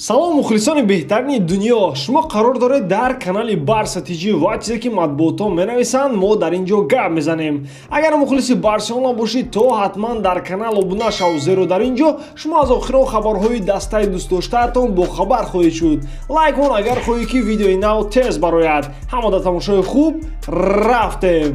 Салом, мухлисони беҳтарини дунё! Шумо қарор доред дар канали Барса ТЖ ва чизе ки матбуотҳо менависанд, мо дар ин ҷо гап мезанем. Агар мухлиси Барселона бошӣ, то ҳатман дар канал обуна шав, зеро дар ин ҷо шумо аз охирон хабарҳои дастаи дӯстдоштаатон бохабар хоҳед шуд. Лайк кун, агар хоҳӣ, ки видеои нав тез барояд. Ҳамада тамошои хуб. Рафтем!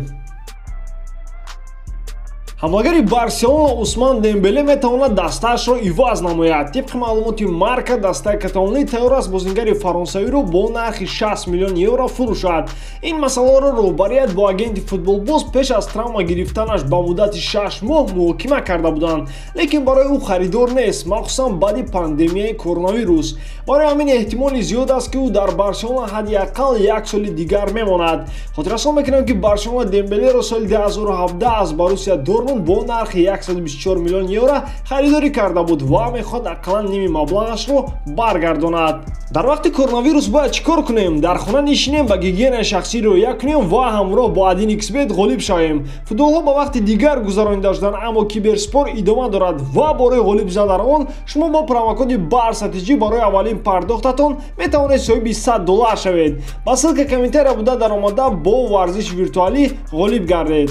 Ҳамлагари Барселона Усман Дембеле метавонад дастаашро иваз намояд. Тибқи маълумоти Марка, дастаи каталонӣ тайёр аст бозингари фаронсавиро бо нархи 60 миллион евро фурӯшад. Ин масъаларо роҳбарият бо агенти футболбоз пеш аз травма гирифтанаш ба муддати 6 моҳ муҳокима карда буданд, лекин барои ӯ харидор нест, махсусан баъди пандемияи коронавирус. Барои ҳамин эҳтимоли зиёд аст, ки ӯ дар Барселона ҳадди ақал як соли дигар мемонад. Хотиррасон мекунем, ки Барселона Дембелеро соли 2017 аз Боруссия Дортмунд бо нархи 124 миллион евро харидорӣ карда буд ва мехоҳад ақаллан ними маблағашро баргардонад. Дар вақти коронавирус бояд чӣ кор кунем? Дар хона нишинем, ба гигиенаи шахсӣ риоя кунем ва ҳамроҳ бо 1xBet ғолиб шавем. Футболҳо ба вақти дигар гузаронида шуданд, аммо киберспорт идома дорад ва барои ғолиб шудан дар он шумо бо промокоди Барса ТЖ барои аввалин пардохтатон метавонед соҳиби 100 доллар шавед. Ба ссылка комментария буда даромада, бо варзиши виртуалӣ ғолиб гардед.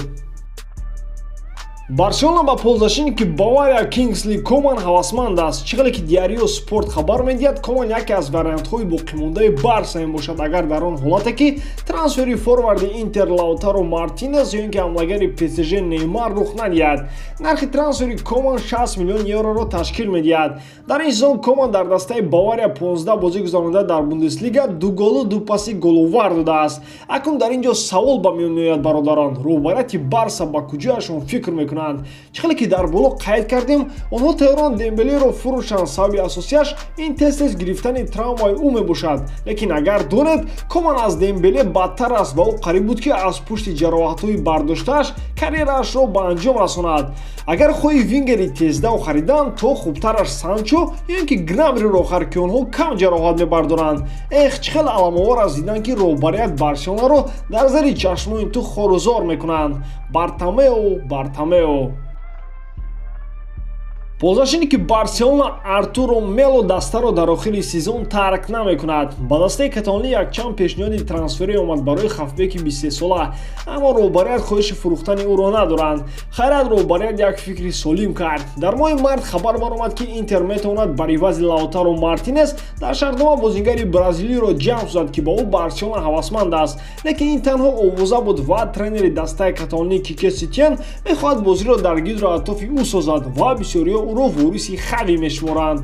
Барселона ба полузащитники Бавария Кингсли Коман ҳавасманд аст. Чӣ хеле ки Диарио Спорт хабар медиҳад, Коман яке аз вариантҳои боқимондаи Барса мебошад, агар дар он ҳолате ки трансфери форварди Интер Лаутаро Мартинес ё ин ки ҳамлагари ПСЖ Неймар рух надиҳад. Нархи трансфери Коман 60 миллион евроро ташкил медиҳад. Дар ин сезон Коман дар дастаи Бавария 15 бозӣ гузаронида, дар Бундеслига ду голу ду паси головар додааст. Акнун дар ин ҷо савол ба миён меояд: бародарон, роҳбарияти Барса ба куҷояшон фикр мекунанд? Чӣ хеле ки дар боло қайд кардем, онҳо тайёранд Дембелеро фурӯшанд. Сабаби асосияш ин тез-тез гирифтани травмаи ӯ мебошад. Лекин агар донед, Коман аз Дембеле бадтар аст ва ӯ қариб буд, ки аз пушти ҷароҳатҳои бардоштааш карьераашро ба анҷом расонад. Агар хоҳӣ вингери тездав харидан, то хубтараш Санчо ё ин ки Гнабриро хар, ки онҳо кам ҷароҳат мебардоранд. Эх, чӣ хеле аламовар аст дидан, ки роҳбарият Барселонаро дар зери чашмони ту хорузор мекунанд. Бартомеу, Бартомеу! Полузащитники Барселона Артуро Мело дастаро дар охири сезон тарк намекунад. Ба дастаи каталонӣ якчанд пешниҳоди трансферӣ омад барои хавфбеки 23сола, аммо роҳбарият хоҳиши фурӯхтани ӯро надоранд. Хайрият, роҳбарият як фикри солим кард. Дар моҳи март хабар баромад, ки Интер метавонад бар ивази Лаутаро Мартинес дар шартнома бозингари бразилиро ҷамъ созад, ки ба ӯ Барселона ҳавасманд аст. Лекин ин танҳо овоза буд ва тренери дастаи каталонӣ Кике Сетиен мехоҳад бозиро дар гирду атрофи ӯ созад ва бисёриҳо ӯро вориси Хави мешуморанд.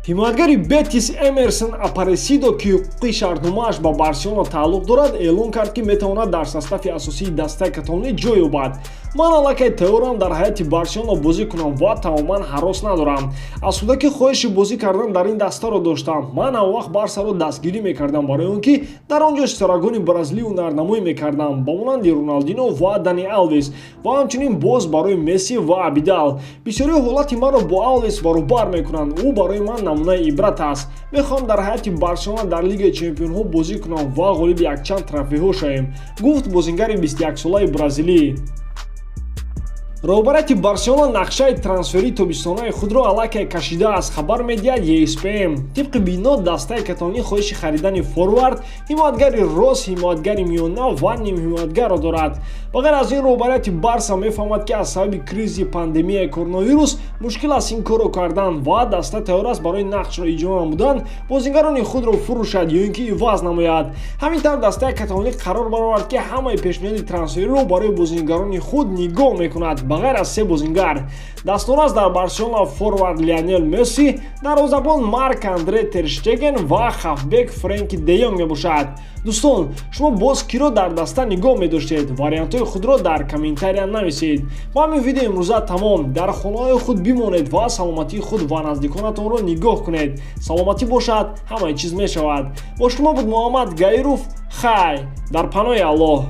Ҳимоятгари Бетис Эмерсон Апаресидо, ки ҳуқуқи шартномааш ба Барселона тааллуқ дорад, эълон кард, ки метавонад дар состави асосии дастаи каталонӣ ҷой ёбад. «Ман аллакай тайёрам дар ҳайати Барселона бозӣ кунам ва тамоман ҳарос надорам. Аз кӯдакӣ хоҳиши бозӣ кардан дар ин дастаро доштам. Ман ҳамвақт Барсаро дастгирӣ мекардам, барои он ки дар он ҷо ситорагони бразилӣ ҳунарнамоӣ мекардам, ба монанди Роналдино ва Дани Алвес ва ҳамчунин боз барои Месси ва Абидал. Бисёриҳо ҳолати маро бо Алвес баробар мекунанд. Ӯ барои ман намунаи ибрат аст. Мехоҳам дар ҳайати Барселона дар Лигаи чемпионҳо бозӣ кунам ва ғолиби якчанд трофейҳо шавем», гуфт бозингари 21солаи бразилӣ. Роҳбарияти Барселона нақшаи трансферии тобистонаи худро аллакай кашидааст, хабар медиҳад ЕСПМ. Тибқи бино, дастаи каталонӣ хоҳиши харидани форвард, ҳимоятгари рост, ҳимоятгари миёна ва нимҳимоятгарро дорад. Ба ғайр аз ин, роҳбарияти Барса мефаҳмад, ки аз сабаби кризи пандемияи коронавирус мушкил аст ин корро кардан ва даста тайёр аст барои нақшро иҷро намудан бозингарони худро фурӯшад ё ин ки иваз намояд. Ҳамин тавр, дастаи каталонӣ қарор баровард, ки ҳамаи пешниҳоди трансфериро барои бозингарони худ нигоҳ мекунад, ба ғайр аз се бозингар. Дастнорас дар Барселона форвард Лионел Месси, дарвозабон Марк Андре Терштеген ва хавфбек Френки де Йонг мебошад. Дӯстон, шумо боз киро дар даста нигоҳ медоштед? Вариантҳои худро дар комментария нависед. Бо ҳамин видео имрӯза тамом. Дар хонаҳои худ бимонед ва саломатии худ ва наздиконатонро нигоҳ кунед. Саломатӣ бошад, ҳамаи чиз мешавад. Бо шумо буд Муҳаммад Гаиров. Хай, дар паноҳи Аллоҳ.